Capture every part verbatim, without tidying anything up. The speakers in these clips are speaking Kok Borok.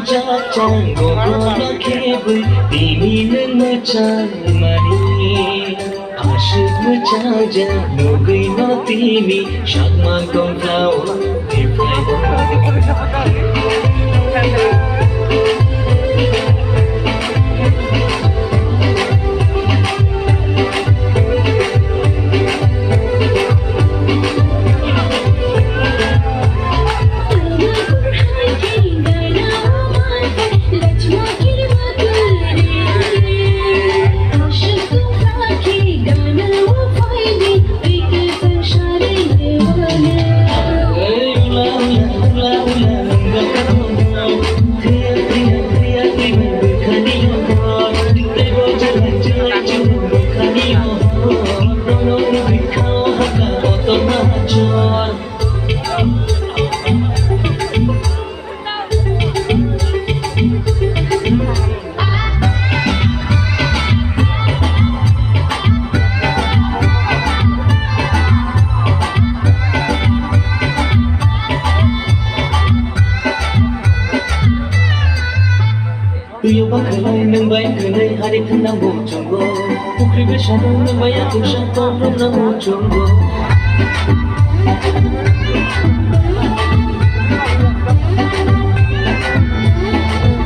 Chakchang gogo bakhe bui tini nwng mwchang mani. Aswk mwchang jak nugwi no tini sakma tongkha o. Tuyo ba khwnai nwng bai khwnai hari thwngna muchungo. Pukhri besa nwng bai athuk sa tong rwna muchungo.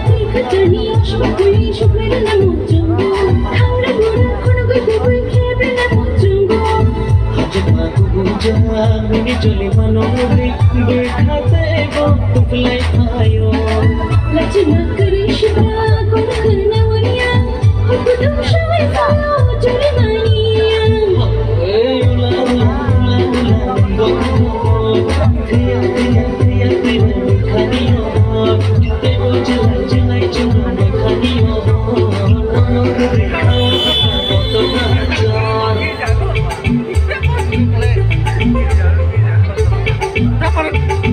Twi kwchani osuk twi sukre rwna muchungo. Khaura gura khunu gwi twi bwi khe rwna muchungo. Hajak ma kubujak nini joli mano mubli bwkha tei bo tuklai phaio. Lachima kwrwi sibra kok khwna waniya, hukudum sawai phano joli maniya. Ei ula ula ula ula ula.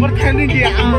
Bertani dia ah.